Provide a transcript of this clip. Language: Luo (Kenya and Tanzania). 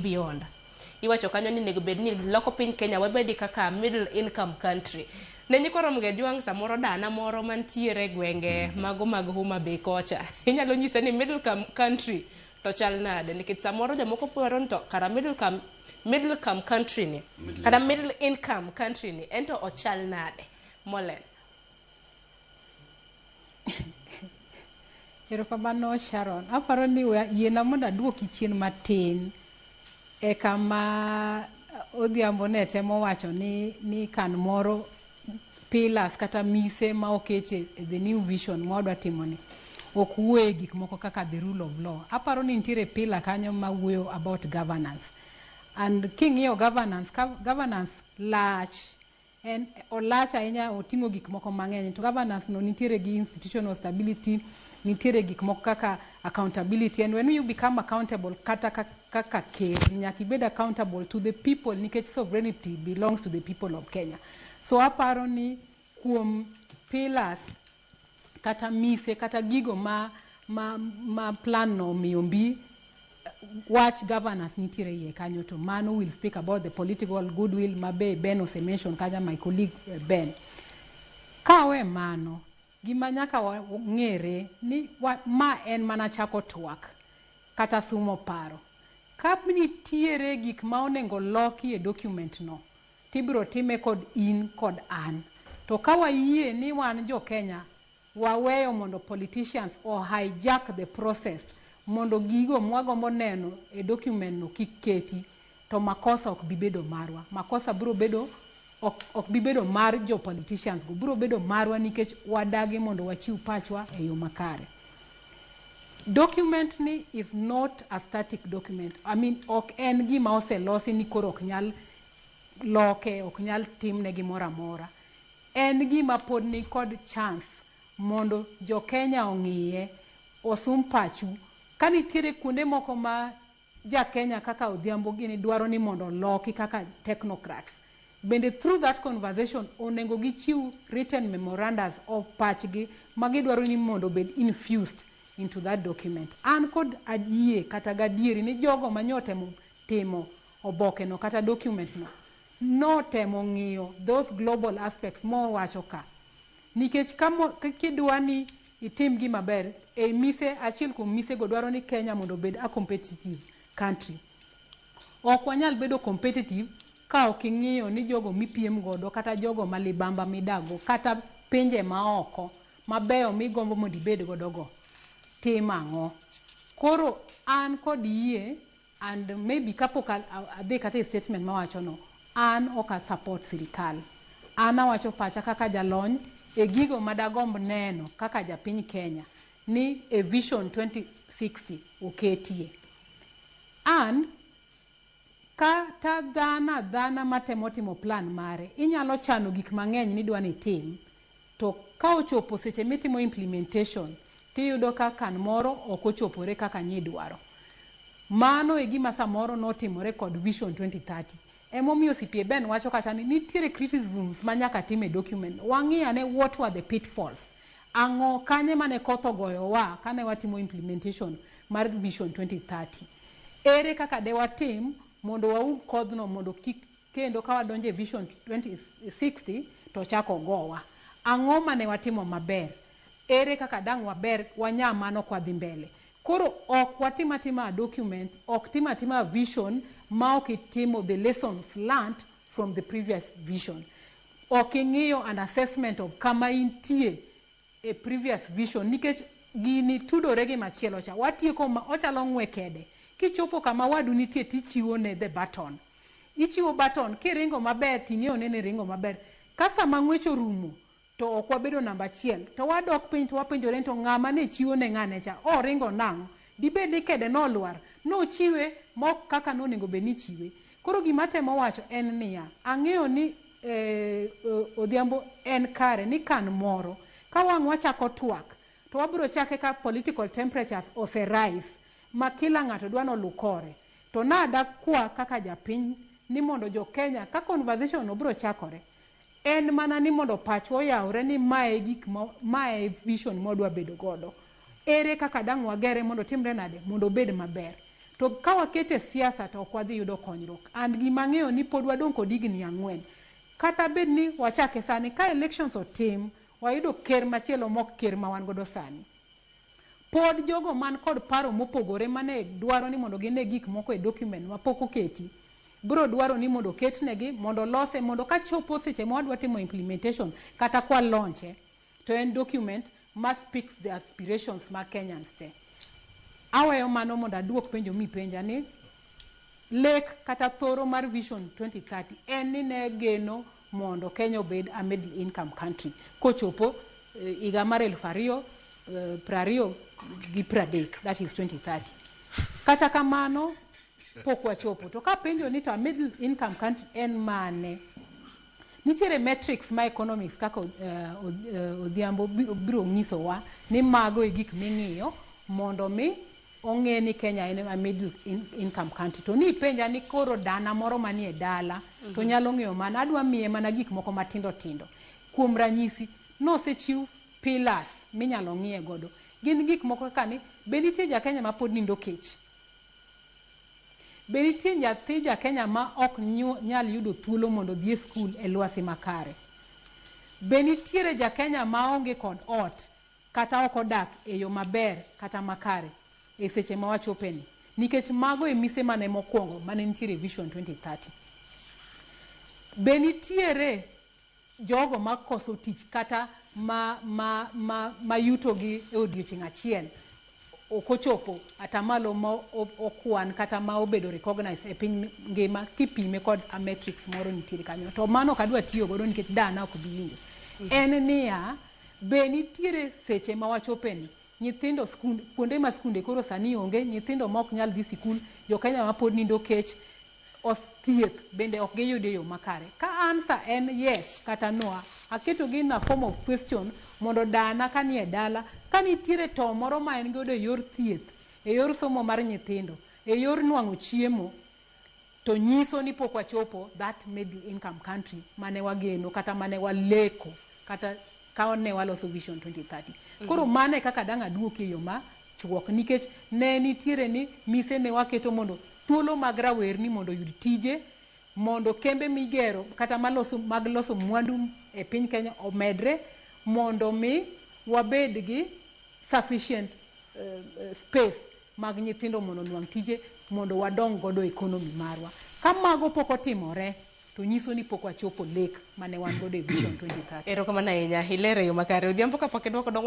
beyond. Iwacho kanyo ni onego bed ni loko piny Kenya wabedi kaka middle income country. Ne nyikwa Ramogi Ajwang' samoro dana moro mantiere e gwenge mago mag Homa Bay kocha. Inyalo nyise ni middle country to chal nade nikech samoro jomoko paro ni to kara middle income country ni Middle kata income. Middle income country ni ento ochal nade Molen? Erokamano, Sharon. Aparo ni yiena mondo aduoki chien matin e kama Odhiambo ne temo wacho ni kan moro pillars kata mise ma okete e the new vision ma wadwa timo ni ok wuoye gik moko kaka the rule of law. Aparo ni nitiere pillar kanyo ma wuoyo about governance. And king'iyo governance, governance lach en olach ahinya, oting'o gik moko mang'eny. To governance no nitiere gi institutional stability, nitiere gik moko kaka accountability, and when you become accountable kata kaka ker, nyaka ibed accountable to the people nikech sovereignty belongs to the people of Kenya. So aparo ni kuom pillars kata mise kata gigo ma plan no omiyo mbi wach governance nitiere iye kanyo. To mano will speak about the political goodwill ma be Ben ose mention kanyo, my colleague, Ben. Kawe mano, gima nyaka wang'ere ni ma en mana chako twak kata sumo paro. Ka nitiere gik ma onego loki e document no, tibiro time kod in kod an. To ka wayie ni wan jo Kenya waweyo mondo politicians o hijack the process mondo gigo mwagombo neno e document no kik keti, to makosa ok bi bedo marwa. Makosa biro bedo ok bi bedo mar jo politicians go, biro bedo marwa nikech wadagi mondo wachiw pachwa e yo makare. Document ni is not a static document. I mean, ok en gima oselosi ni koro ok nyal loke, ok nyal timne gimoro amora. En gima pod ni kod chance mondo jo Kenya ong'iye, osum pachu. Ka nitiere kuonde moko ma ja Kenya kaka Odhiambo gini dwaro ni mondo oloki kaka technocrats, bende through that conversation onego gichiw written memorandums of pachgi ma gidwaro ni mondo obed infused into that document. An kod ayie kata gadieri ni jogo manyotemo timo oboke no kata document no notemo ng'iyo those global aspects mowacho ka, nikech kidwa ni itim gima ber e mise achiel kuom mise go dwaro ni Kenya mondo obed a competitive country. Ok wanyal bedo competitive ka ok ing'iyo ni jogo mipiem godo kata jogo ma libamba midakgo kata pinje maoko mabeyo migombo mondo ibed godo go timo ang'o. Koro an kod yie, and maybe kapok adhi kata e statement mawacho no, an ok a support sirikal. An awacho pacha kaka jalony e gigo madagomb neno kaka japiny Kenya ni e Vision 2060 oketie. An kata dhano adhana matemo timo plan mare, inyalo chano gik mang'eny ni idwa ni itim, to ka ochopo seche mitimo implementation, tiyudo ka kan moro ok ochopore kaka nyidwaro. Mano e gima samoro notimore kod Vision 2030. Emomiyo CPA Ben wacho kacha ni nitiere criticisms ma nyaka tim e document. Wang'i ane what were the pitfalls, ang'o kanye mane koth ogoyowa kane watimo implementation mar Vision 2030, ere kaka de watim mondo waum kodhno mondo kik kendo ka wadonjo e Vision 2060 to chako ogowa. Ang'o mane watimo maber, ere kaka dang' waber wanya mano kwadhi mbele. Koro ok watim atima a document, ok tim atima a vision ma ok itimo the lessons learned from the previous vision, ok ing'iyo an assessment of kama intie e previous vision, nikech gini tudore gi machielo cha watieko ma ochalo ng'we kede. Kichopo kama wadu nitie, tichiwo ne the baton, ichiwo baton kiringo maber, ting'eyo ne ni ringo maber. Ka sama ng'wech orumo to ok wabedo namba achiel, to wadok piny to wapenjore ni to ng'ama ne chiwo ne ng'ane cha oringo nang'o? Dibed ni kede nolwar nochiwe mok kaka nonego bed ni ichiwe. Koro gima temo wacho en niya, ang'eyo ni Odhiambo en kare ni kan moro ka wang' wachako twak to wabiro chake ka political temperatures ose rise ma kila ng'ato dwa nolu kore. To nadakwa kaka japiny ni mondo jo Kenya ka conversation no biro chakore, en mana ni mondo pachwa oyawre ni mae gik ma mae vision mwadwa bedo godo, ere kaka dang' wagere mondo timre nade mondo obed maber. To ka wakete siasa to ok wadhi yudo konyruok. And gima ang'eyo ni pod wadong' kod higni 4. Kata bed ni wachake sani, ka elections otim, wayudo ker machielo mok ker ma wan godo sani. Pod jogo man kod paro mopogore mane dwaro ni mondo gine gik moko e document mapok oketi, biro dwaro ni mondo oketnegi, mondo lose, mondo kachopo seche ma wadwa timo implementation kata kwa launche, to en document ma speaks the aspirations mag Kenyans te. Aweyo mano mondo aduok penjo mipenja ni lek kata thoro mar Vision 2030 en ni ne geno mondo Kenya obed a middle income country kochopo higa mar 2030, that is 2030. Kata kamano pok wachopo. To kapenjo ni to a middle income country en mane? Nitiere metrics ma economics kaka Odhiambo biro nyisowa ni mago e gik ming'iyo mondo mi ong'e ni Kenya en a middle income country. To ni ipenja ni koro dana moro manie dala to nyalo ng'eyo mana, adwa miye mana gik moko matindo tindo. Kuom ranyisi, nosechiw pillars minyalo ng'iye godo. Gin gik moko kaka ni, be nitie ja Kenya ma pod nindo kech? Be nitie nyathi ja Kenya ma ok nyal yudo thuolo mondo odhi e skul e lwasi makare? Be nitiere ja Kenya maonge kod ot kata ok odak e yo maber kata makare e seche ma wachopeni? Nikech mago e mise mane mokwongo mane nitiere Vision 2030. Be nitiere jogo makoso tich kata ma yutogi e odiochieng' achiel ok ochopo atamalo ma okwan kata ma obedo recognized e piny ngima kipime kod a metrics moro nitiere kanyo. To mano ok adwa tiyo godo nikech dana ok bi winjo. En niya, be nitiere seche ma wachopeni nyithindo skund, kuonde ma skunde koro sani onge, nyithindo ma ok nyal dhi sikul, jo Kenya ma pod nindo kech, thieth bende ok giyud e yo makare. Ka answer en yes kata no, aketo gi in a form of question mondo dana kanie dala, ka nitiere to moro ma en godo e yor thieth, e yor somo mar nyithindo, e yor nwang'o chiemo, to nyiso ni pok wachopo that middle income country mane wageno kata mane waleko kata ka ne waloso Vision 2030. Koro mano e kaka dang' aduoki e yo ma chuok, nikech ne nitiere ni mise ne waketo mondo thuolo mag rawerni mondo oyud tije, mondo kembe migero kata maloso, mag loso mwandu e piny Kenya omedre, mondo mi wabed gi sufficient space mag nyithindo mondo onwang' tije, mondo wadong godo economy marwa. Ka mago pok otimore, to nyiso ni pok wachopo lek mane wan godo e Vision 2030. Erokamano ahinya, ilero e yo makare. Odhiambo kapok idwoko dong'